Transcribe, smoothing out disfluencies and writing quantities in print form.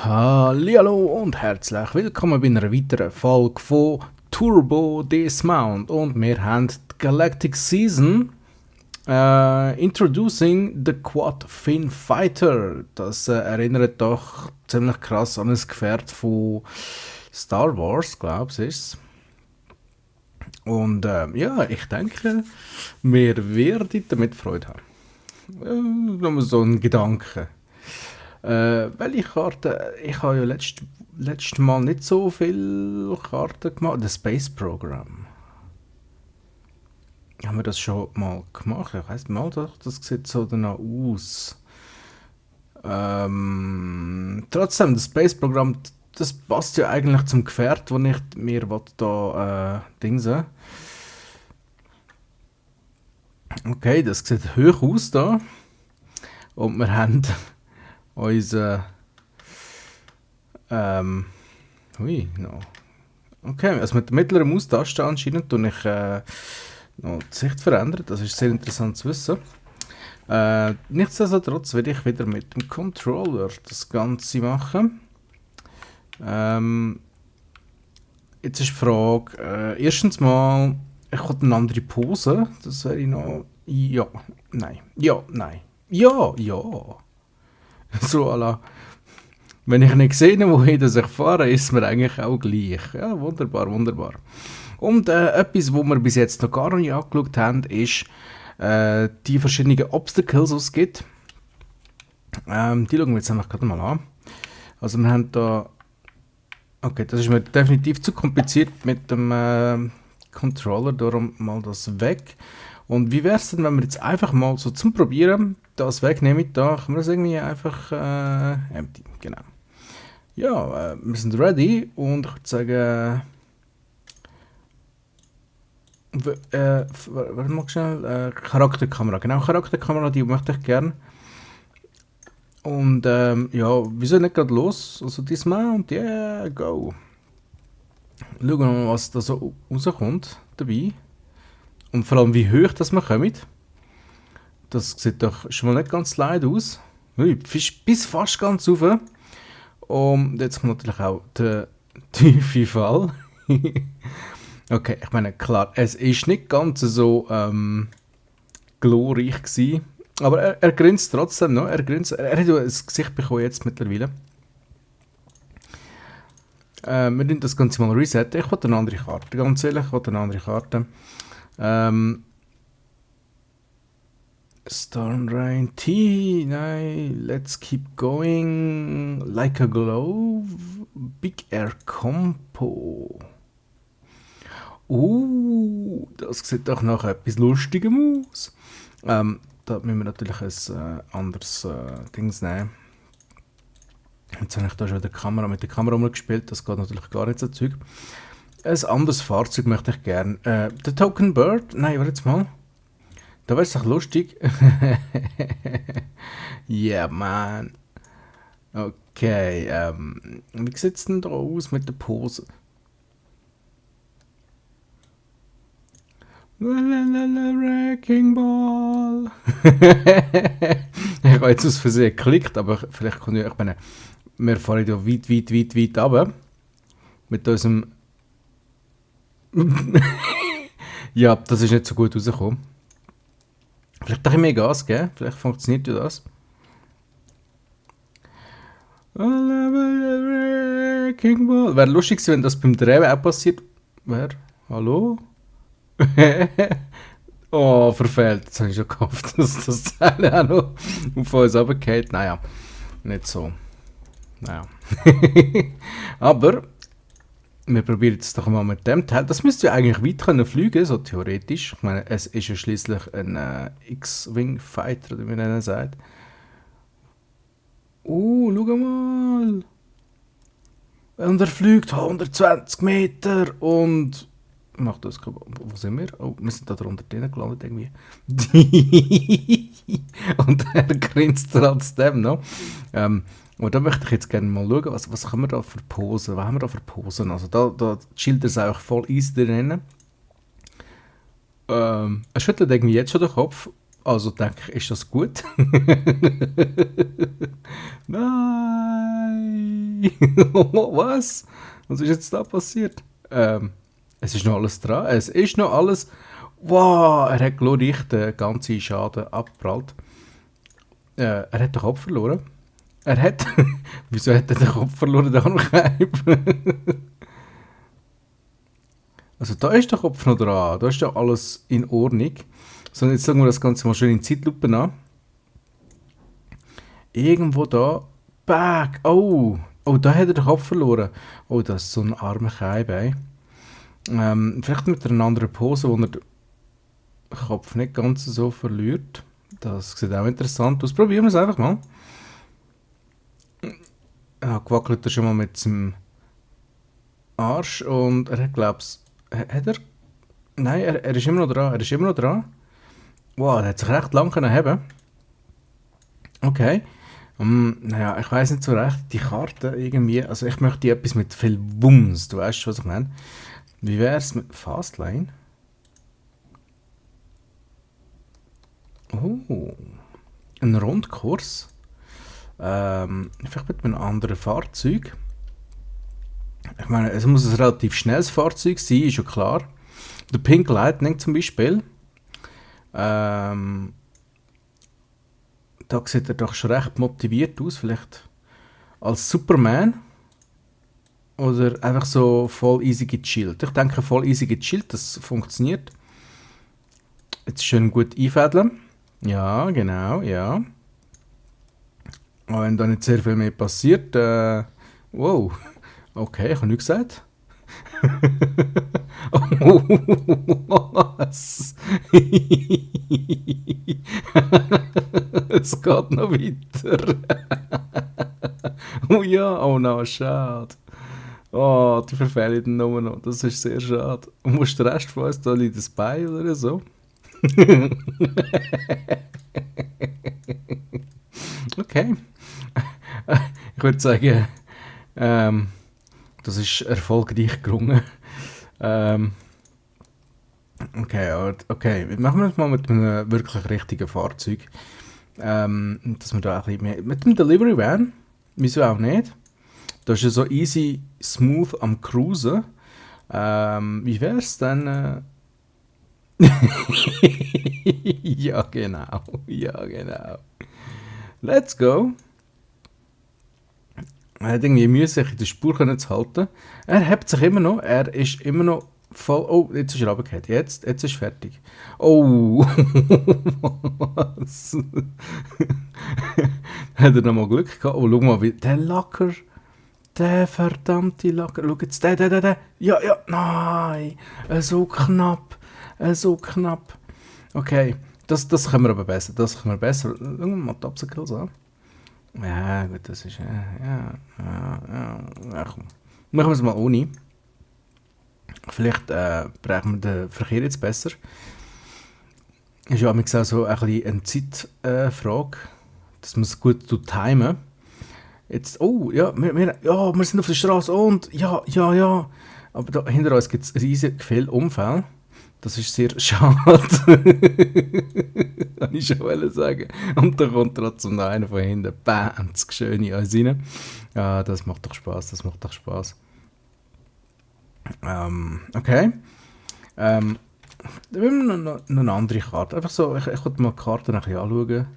Hallihallo und herzlich willkommen bei einer weiteren Folge von Turbo Dismount und wir haben die Galactic Season Introducing the Quad Fin Fighter. Das erinnert doch ziemlich krass an ein Gefährt von Star Wars, glaube ich, ist es. Und ja, ich denke, wir werden damit Freude haben. Nur so ein Gedanke. Welche Karten? Ich habe ja letztes Mal nicht so viele Karten gemacht. Das Space Program. Haben wir das schon mal gemacht? Ich weiss mal doch, das sieht so danach aus. Trotzdem, das Space Program, das passt ja eigentlich zum Gefährt, das ich mir da dingsen. Okay, das sieht hoch aus da. Und wir haben unser ui, no. Okay, also mit der mittleren Maustaste anscheinend tue ich noch die Sicht verändern. Das ist sehr interessant zu wissen. Nichtsdestotrotz werde ich wieder mit dem Controller das Ganze machen. Jetzt ist die Frage, erstens mal, ich habe eine andere Pose. Das wäre ich noch... Ja, nein. Ja, nein. Ja, ja. So à la... Wenn ich nicht sehe, wohin ich fahre, ist es mir eigentlich auch gleich. Ja, wunderbar, wunderbar. Und etwas, was wir bis jetzt noch gar nicht angeschaut haben, ist die verschiedenen Obstacles, die es gibt. Die schauen wir jetzt einfach gerade mal an. Also wir haben da... Okay, das ist mir definitiv zu kompliziert mit dem Controller, darum mal das weg. Und wie wäre es denn, wenn wir jetzt einfach mal so zum Probieren das wegnehmen? Da können wir das irgendwie einfach empty, genau. Ja, wir sind ready und ich würde sagen... warte mal schnell, Charakterkamera, genau, Charakterkamera, die möchte ich gerne. Und ja, wieso nicht gerade los? Also Dismount, yeah, go. Schauen wir mal, was da so rauskommt dabei. Und vor allem, wie hoch das wir kommen. Das sieht doch schon mal nicht ganz leid aus. Ui, bis fast ganz rauf. Und jetzt kommt natürlich auch der tiefe Fall. Okay, ich meine, klar, es ist nicht ganz so glorreich gewesen. Aber er grinst trotzdem noch. Er hat ja ein Gesicht bekommen jetzt mittlerweile. Wir nehmen das Ganze mal resetten. Ich wollte eine andere Karte, ganz ehrlich, ich wollte eine andere Karte. Storm Rain T, nein, let's keep going. Like a Glove, Big Air Compo. Das sieht doch nach etwas Lustigem aus. Da müssen wir natürlich ein anderes Dings nehmen. Jetzt habe ich da schon mit der Kamera umgespielt, das geht natürlich gar nicht so Zeug. Ein anderes Fahrzeug möchte ich gerne. Der Token Bird, nein, warte jetzt mal. Da wäre es doch lustig. Yeah, man. Okay, wie sieht es denn da aus mit der Pose? Wrecking Ball. Ich habe jetzt aus Versehen geklickt, aber vielleicht kann ich meine, wir fahren ja weit runter. Mit unserem... Ja, das ist nicht so gut rausgekommen. Vielleicht ein bisschen mehr Gas geben, vielleicht funktioniert ja das. Wrecking Ball. Wäre lustig gewesen, wenn das beim Drehen auch passiert wäre. Hallo? Oh, verfehlt. Jetzt habe ich schon gehofft, dass das Teil auch noch auf uns runterfällt. Naja, nicht so. Naja. Aber wir probieren es doch mal mit dem Teil. Das müsste ja eigentlich weit können fliegen, so theoretisch. Ich meine, es ist ja schließlich ein X-Wing Fighter, wie man ihn sagt. Schau mal. Und er fliegt 120 Meter und... Macht das, wo sind wir? Oh, wir sind da drunter drinnen gelandet irgendwie. Und er grinst trotzdem noch. Und da möchte ich jetzt gerne mal schauen, was haben wir da für Posen? Was haben wir da für Posen? Also da chillt es auch voll easy drinnen. Er schüttelt irgendwie jetzt schon den Kopf. Also denke ich, ist das gut? Nein! Was? Was ist jetzt da passiert? Es ist noch alles dran. Es ist noch alles. Wow, er hat glorreich den ganzen Schaden abgeprallt. Er hat den Kopf verloren. Er hat. Wieso hat er den Kopf verloren, der Armkeib? Also da ist der Kopf noch dran. Da ist ja alles in Ordnung. So, jetzt schauen wir das Ganze mal schön in Zeitlupe an. Irgendwo da. Back! Oh! Oh, da hat er den Kopf verloren. Oh, das ist so ein armer Keib, ey. Vielleicht mit einer anderen Pose, wo er den Kopf nicht ganz so verliert. Das sieht auch interessant aus. Probieren wir es einfach mal. Ja, gewackelt er schon mal mit seinem Arsch und er hat, glaub's, hat er? Nein, er ist immer noch dran. Er ist immer noch dran. Wow, der hat sich recht lang können haben. Okay. Naja, ich weiß nicht so recht, die Karte irgendwie, also ich möchte etwas mit viel Wumms, du weißt, was ich meine. Wie wäre es mit Fastlane? Oh, ein Rundkurs. Vielleicht mit einem anderen Fahrzeug. Ich meine, es muss ein relativ schnelles Fahrzeug sein, ist ja klar. Der Pink Lightning zum Beispiel. Da sieht er doch schon recht motiviert aus, vielleicht als Superman. Oder einfach so voll easy gechillt. Ich denke, voll easy gechillt, das funktioniert. Jetzt schön gut einfädeln. Ja, genau, ja. Und wenn da nicht sehr viel mehr passiert, wow. Okay, ich habe nichts gesagt. Oh, was? Es geht noch weiter. Oh ja, oh no, schade. Oh, die verfehlen den nur noch. Das ist sehr schade. Und musst den Rest von uns da liegt das Bein oder so? Okay. Ich würde sagen, das ist erfolgreich gelungen. Okay, machen wir das mal mit einem wirklich richtigen Fahrzeug. Dass wir da ein bisschen mehr. Mit dem Delivery Van, wieso auch nicht? Da ist ja so easy, smooth am Cruisen. Wie wär's denn? Ja, genau. Ja, genau. Let's go. Er hat irgendwie Mühe, sich in der Spur zu halten. Er hebt sich immer noch. Er ist immer noch voll. Oh, jetzt ist er runtergefallen. Jetzt ist fertig. Oh. Was? Hat er nochmal Glück gehabt? Oh, schau mal, wie der Lacker. Der verdammte Lacker. Schau jetzt, der. Ja, nein. So knapp. So knapp. Okay, das können wir aber besser. Das können wir besser. Schauen wir mal die Obstacles an. Ja, gut, das ist. Ja, komm. Machen wir es mal ohne. Vielleicht brauchen wir den Verkehr jetzt besser. Ist ja auch so ein bisschen eine Zeitfrage, dass man es gut timen. Jetzt, oh, ja, wir sind auf der Straße und ja. Aber da hinter uns gibt es riesig viele Unfälle. Das ist sehr schade. Kann ich schon sagen. Und da kommt trotzdem noch einer von hinten. Bam, schön in uns rein. Ja, das macht doch Spaß. Okay. Dann wollen wir noch eine andere Karte. Einfach so, ich wollte mal die Karte ein bisschen anschauen.